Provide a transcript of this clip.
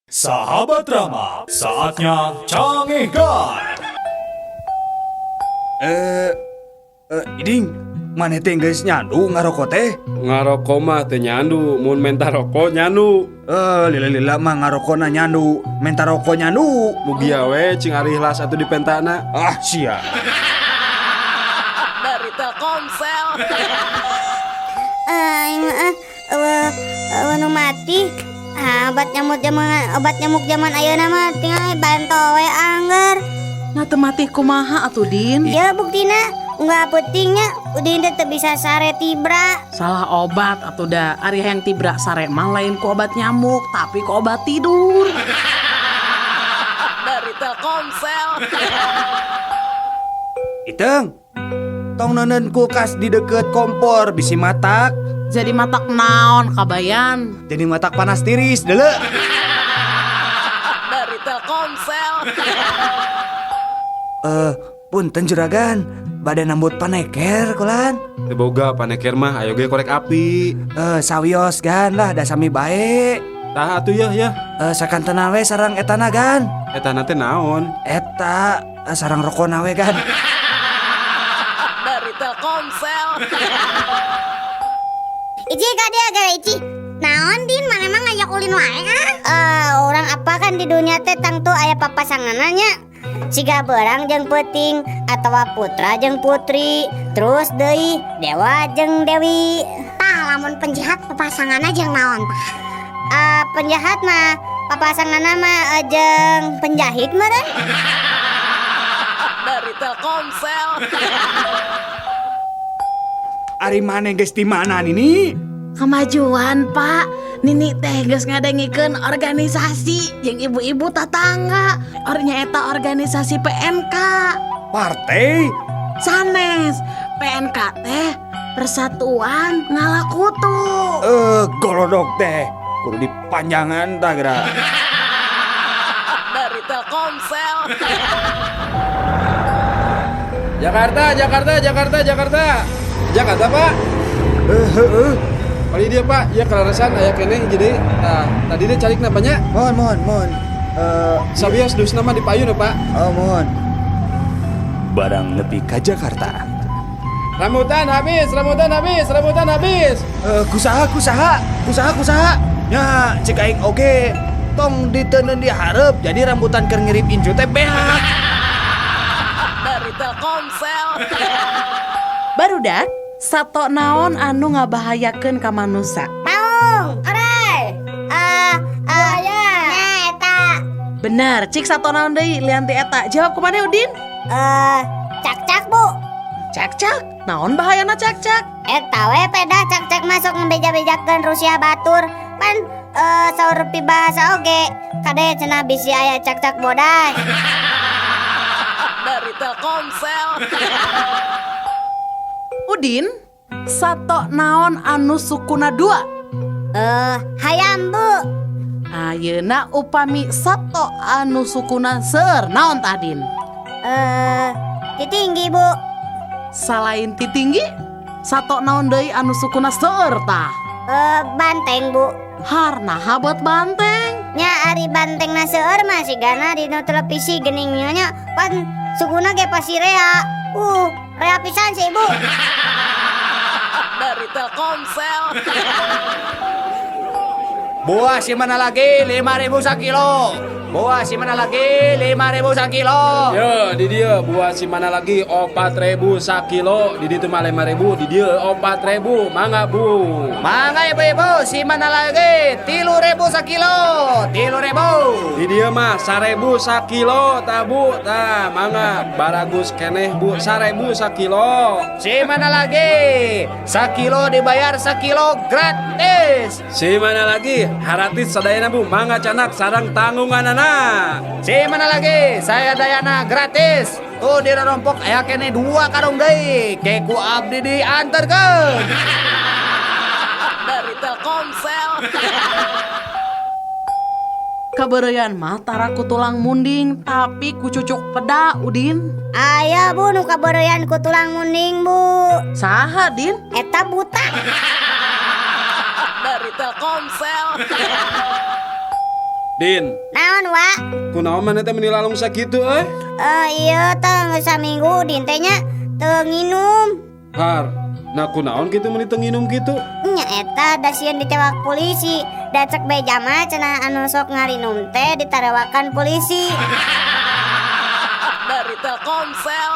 Sahabat Rama, saatnya Cangehgar. Eh, eh, Iding, maneh teh geus nyandu ngarokok teh? Ngarokok mah teu nyandu, mun menta rokok nyandu. Eh, lila-lila mah ngarokona nyandu, menta rokok nyandu. Mugia we cing ari ikhlas atuh dipentana. Ah, sia. Dari Telkomsel. Eh, eh, eh, eh, nu mati. Ah, obat nyamuk zaman ayeuna mah tinggal banto we angger. Nah, teu mati kumaha atuh, Din? Ya buktina unggal peuting nya Udin teh teu bisa sare, tibra. Salah obat atuh da. Ari yang tibra sare mah lain ku obat nyamuk, tapi ku obat tidur. Dari Telkomsel. Iteng, tong neuneun kulkas di deket kompor, bisi matak. Jadi matak naon, Kabayan? Jadi matak panas tiris, deuleu. Dari Telkomsel. Eh, punten juragan, bade nambut paneker kulan. Teu boga paneker mah, ayo ge korek api. Eh, sawios gan lah, da sami bae. Tah atuh ya ya. Eh, sakantena we sareng etana gan. Etana teh naon? Eta sareng rokona we gan. Dari Telkomsel. Ici ka dieu gara Ici. Naon, Din, maneh mah ngajak ulin wae ah? Eh, orang apa kan di dunia teh tangtu aya papasanganna nya. Siga beurang jeung peuting atawa putra jeung putri, terus deui dewa jeung dewi. Tah, lamun penjahat papasanganna jeung naon tah? Eh, penjahat mah papasanganna mah jeung penjahit meureun. Dari Telkomsel. Ari maneh geus di mana nini? Kemajuan, Pak. Nini teh geus ngadengikeun organisasi jeung ibu-ibu tetangga. Ornya eta organisasi PNK. Partai? Sanes, PNK teh Persatuan Ngala Kutu. Eh, golodok teh. Kudu dipanjangan tah geura. Dari Telkomsel. Jakarta, Jakarta, Jakarta, Jakarta. Jakarta, Pak. Eh, heeh. Kali dia, Pak, ya kaleresan aya keneh jadi. Nah, tadi dia calik napanya? Mohon, mohon, mohon. Eh, Sawios dusna mah di payun, Pak. Oh, mohon. Barang nepi ka Jakarta. Rambutan habis, rambutan habis, rambutan habis. Eh, kusaha, kusaha, kusaha, kusaha. Nya, cek aing oge. Tong diteundeun di hareup, jadi rambutan keur ngirip incu teh beak. Dari Telkomsel. Barudak, sato naon anu ngabahayakeun ka manusa? Maung, orai. Eh, eh, nya eta. Bener, cik sato naon deui lian ti eta? Jawab kumaha, Udin? Eh, cakcak, Bu. Cakcak. Naon bahayana cakcak? Eta we pedah cakcak masuk ngebeja-bejakeun rusiah batur. Pan eh saur bahasa oge. Kade cenah bisi aya cakcak bodas. Dari Telkomsel. Udin, sato naon anu sukuna dua? Eh, hayam, Bu. Ayeuna upami sato anu sukuna seueur naon tah, Din? Eh, titinggi, Bu. Salain titinggi, sato naon deui anu sukuna seueur tah? Eh, banteng, Bu. Har, naha buat banteng? Nya ari banteng na seueur mah sigana di nu televisi geuning nya pan sukuna ge pasti rea. Rea pisan sih, Ibu. Dari Telkomsel. Buah si mana lagi? 5.000 sakilo. Buah si mana lagi? 5.000 sakilo. Yo, di dieu buah si mana lagi 4.000 sakilo, di ditu mah 5.000, di dieu 4.000, mangga, Bu. Mangga ibu-ibu, si mana lagi? 3.000 sakilo. 3.000. Di dieu mah 1.000 sakilo tah, Bu, tah mangga baragus keneh, Bu, 1.000 sakilo. Si mana lagi? Sakilo dibayar sakilo gratis. Si mana lagi? Haratis sadayana, Bu, mangga candak sareng tanggunganana. Si mana lagi? Saya Dayana gratis. Tuh di rompok aya keneh dua karung deui. Ke ku abdi diantarkeun. Dari Telkomsel. Kabeureuyan mah tara ku tulang munding, tapi ku cucuk peda, Udin. Aya, Bu, nu kabeureuyan ku tulang munding, Bu. Saha, Din? Eta buta. Dari Telkomsel. Din, Naon, Wa? Kunaon maneh teh meni lalungsa kitu euy? Eh, iya teh geus saminggu Din teh nya teu nginum. Har, nah kunaon kitu meni teu nginum kitu? Nya eta da sieun ditewak polisi. Da cek beja mah cenah anu sok ngarinum teh ditarewakan polisi. Dari Telkomsel.